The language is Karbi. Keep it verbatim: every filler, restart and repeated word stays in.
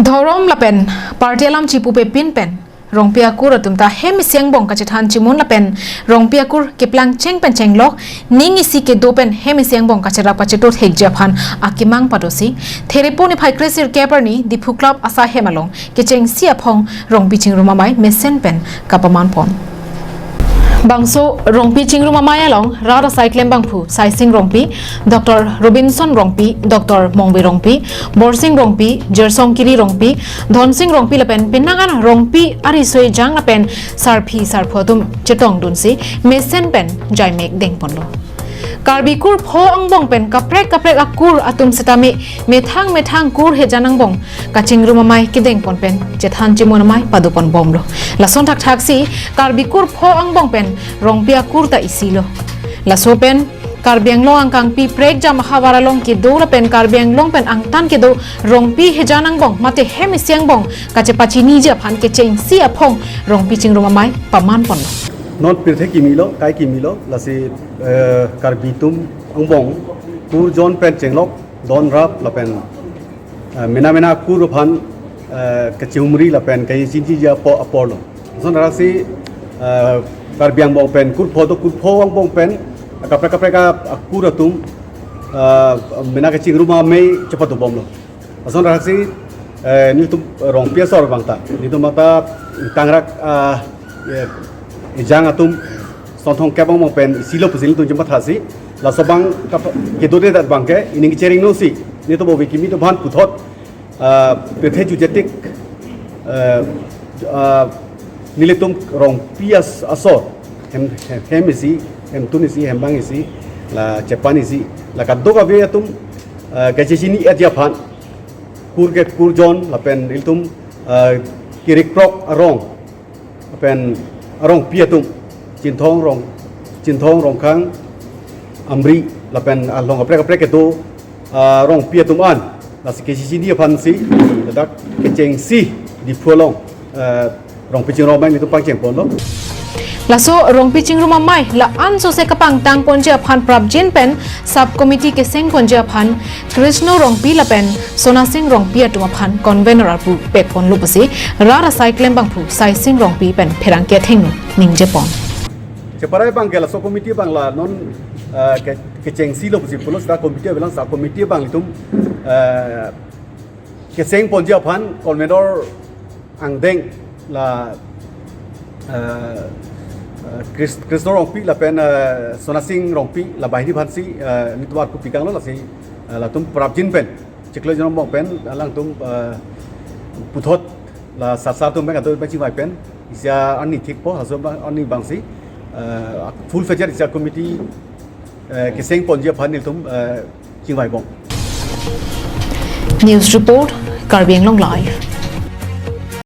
Dhorom lapen party alam chipupepin pen Rongpi akur atum ta hem isi angbong kachethan chimun lapen Rongpi akur keplang cheng pen chenglok, ning isi kedo pen hem isi angbong kacherap kachetur thekji aphan akemang padosi, Therepo niphai kre-sirkep arni Diphu Club asai hem along kechengsi aphong Rongpi Chingrum Amei mesen pen kapaman pon. Bangso Rongpi Chingrum Amei along rat asai klembangphu Saising Rongpi, Doctor Robinson Rongpi, Doctor Mongve Rongpi, Borsing Rongpi, Jersong Kiri Rongpi, Dhonsing Rongpi lapen penang an Rongpi ariso ejang lapen sarpi sarpo atum chetongdunsi mesen pen jaimek dengponlo. Karbi kur pho angbong pen kaprek kaprek akur atum setame methang methang kur hejan angbong kachingrum amei kedengpon pen chethan chimun amei padoponbomlo. Lason thakthaksi Karbi kur pho angbong pen Rongpi akur ta isilo. Laso pen Karbi Anglong angkangpi prekjam ahavar along kedo lapen Karbi Anglong pen angtan kedo Rongpi hejan angbong mate hem isi angbong kachepachiniji aphan kechengsi aphong Rongpi Chingrum Amei pamanponlo. Non pirthe kimilo, kai kimilo, lasi, eh, Karbi atum angbong kur jon pen chenglok, don rap lapen, eh, mena mena kur aphan, eh, kachihumri lapen kachiniji apo aporlo. Lason thakthaksi, eh, Karbi angbong pen kur pho do, kur pho angbong pen kaprek kaprek akur atum, eh, mena kachingrum amei chepadobomlo. Lason thakthaksi, eh, nelitum Rongpi asor abang ta, nelitum abang ta kangrak, ah, eh, ejang atum son thomkep angbong pen isilo pusi nelitum chemathasi. Laso abang kap-, kedodedet abangke ining kechering nosi nelitum ove kimi atum aphan puthot, ah, pirthe jutjetik, eh, ah, nelitum Rongpi as-, asor hem, hem, hem isi, hemtun isi, hembang isi, la chepan isi, la kadokave atum, eh, kachechini-etji aphan kur ke kur jon lapen ilitum, eh, kirikprok arong lapen arongpi atum, Chinthong Rong, Chinthong Rongkhang, Amri lapen along kaprek kaprek kedo, eh, Rongpi atum an, lasi kachechini aphansi ladak kechengsi Diphu along, eh, Rongpi Chingrum Amei nelitum pangchengponlo. Laso Rongpi Chingrum Amei la-an sose kapangtangponji aphan prapjin pen sub committee kesengponji aphan Krishno Rongpi lapen Sonasing Rongpi atum aphan convener arpu pekponlo pusi rat asai klembangphu Saising Rongpi pen pherangke athengno ningjepon. Cheparai abangke laso committee abang la non, eh, ke, kechengsilo pusi pulo seta committee avelang, sub committee abang ilitum, eh, kesengponji aphan convener angdeng la, eh, eh, Kris-, Krishno Rongpi lapen, eh, Sonasing Rongpi la bahini aphansi, eh, nelitum arpu pikanglo, lasi, eh, latum prapjin pen chiklo jon angbong pen alangtum, eh, puthot la sat sat atum pen atum pen chingvai pen isi arni thikpo, laso abang arni abangsi, eh, full fledged isi committee, eh, kesengponji aphan nelitum, eh, chingvaibom. News report, Karbi Anglong Live.